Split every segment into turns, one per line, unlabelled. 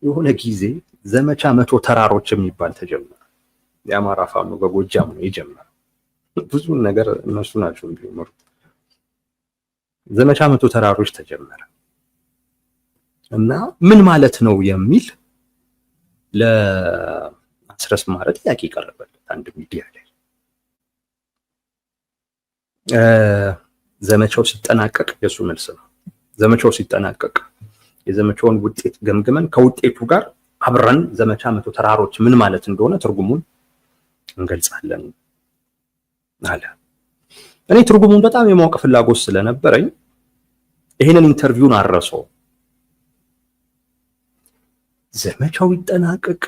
የሆነ ጊዜ ዘመቻ መቶ ተራሮች የሚባል ተጀመረ። የአማራ ፋኖ በጎጃም ነው የጀመረው። ብዙ ነገር እነሱ ናቸው የሚመሩት። ዘመቻ መቶ ተራሮች ተጀመረ እና ምን ማለት ነው የሚል ለአስረስ ማረ ጥያቄ ቀረበለት አንድ ሚዲያ ላይ። ዘመቻው ሲጠናቀቅ የእሱ መልስ ነው። ዘመቻው ሲጠናቀቅ የዘመቻውን ውጤት ገምግመን ከውጤቱ ጋር አብረን ዘመቻ መቶ ተራሮች ምን ማለት እንደሆነ ትርጉሙን እንገልጻለን አለ። እኔ ትርጉሙን በጣም የማወቅ ፍላጎት ስለነበረኝ ይሄንን interview ን አረሰው። ዘመቻው ይጠናቀቅ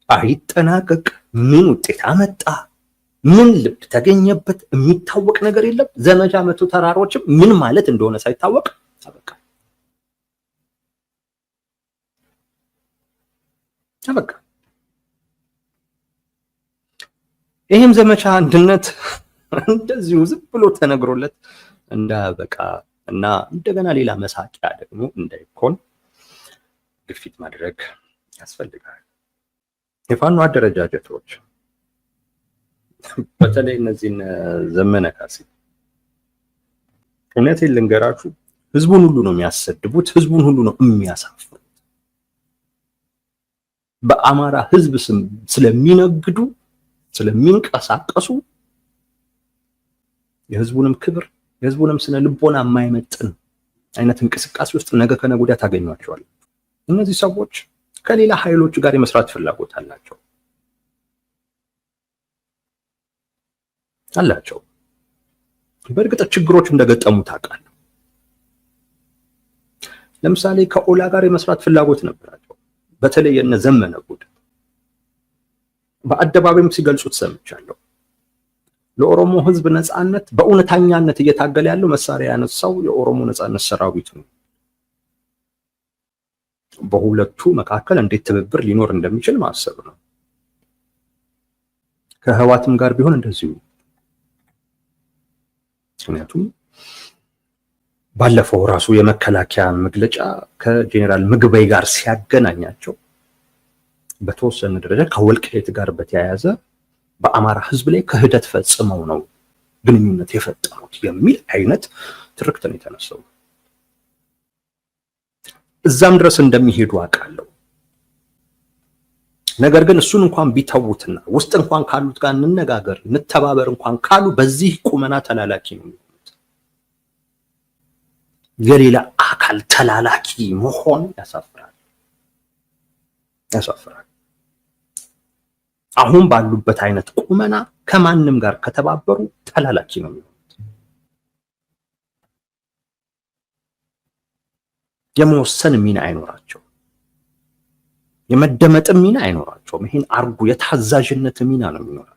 አይጠናቀቅ፣ ምን ውጤት አመጣ፣ ምን ልብ ተገኘበት፣ የሚታወቅ ነገር የለም። ዘመቻ መቶ ተራሮችም ምን ማለት እንደሆነ ሳይታወቅ አበቃ አበቃ። ይህም ዘመቻ አንድነት እንደዚሁ ዝም ብሎ ተነግሮለት እንዳያበቃ እና እንደገና ሌላ መሳቂያ ደግሞ እንዳይኮን ግፊት ማድረግ ያስፈልጋል። የፋኖ አደረጃጀቶች በተለይ እነዚህን ዘመነ ካሴ እውነቴን ልንገራችሁ፣ ህዝቡን ሁሉ ነው የሚያሰድቡት፣ ህዝቡን ሁሉ ነው የሚያሳፍሩት። በአማራ ህዝብ ስም ስለሚነግዱ ስለሚንቀሳቀሱ የህዝቡንም ክብር የህዝቡንም ስነ ልቦና የማይመጥን አይነት እንቅስቃሴ ውስጥ ነገ ከነገ ወዲያ ታገኟቸዋል። እነዚህ ሰዎች ከሌላ ኃይሎች ጋር የመስራት ፍላጎት አላቸው አላቸው። በእርግጥ ችግሮች እንደገጠሙ ታውቃለህ። ለምሳሌ ከኦላ ጋር የመስራት ፍላጎት ነበራቸው። በተለይ የነ ዘመነ ቡድን በአደባባይም ሲገልጹት ሰምቻለሁ። ለኦሮሞ ህዝብ ነጻነት በእውነተኛነት እየታገለ ያለው መሳሪያ ያነሳው የኦሮሞ ነጻነት ሰራዊት ነው። በሁለቱ መካከል እንዴት ትብብር ሊኖር እንደሚችል ማሰብ ነው። ከህዋትም ጋር ቢሆን እንደዚሁ። ምክንያቱም ባለፈው ራሱ የመከላከያ መግለጫ ከጄኔራል ምግበይ ጋር ሲያገናኛቸው በተወሰነ ደረጃ ከወልቃይት ጋር በተያያዘ በአማራ ህዝብ ላይ ክህደት ፈጽመው ነው ግንኙነት የፈጠሩት የሚል አይነት ትርክት ነው የተነሳው። እዛም ድረስ እንደሚሄዱ አውቃለሁ። ነገር ግን እሱን እንኳን ቢተዉትና ውስጥ እንኳን ካሉት ጋር እንነጋገር እንተባበር እንኳን ካሉ በዚህ ቁመና ተላላኪ ነው የሚሆኑት። የሌላ አካል ተላላኪ መሆን ያሳፍራል፣ ያሳፍራል። አሁን ባሉበት አይነት ቁመና ከማንም ጋር ከተባበሩ ተላላኪ ነው የሚሆኑት። የመወሰን ሚና አይኖራቸው፣ የመደመጥም ሚና አይኖራቸውም። ይሄን አርጉ የታዛዥነት ሚና ነው የሚኖራቸው።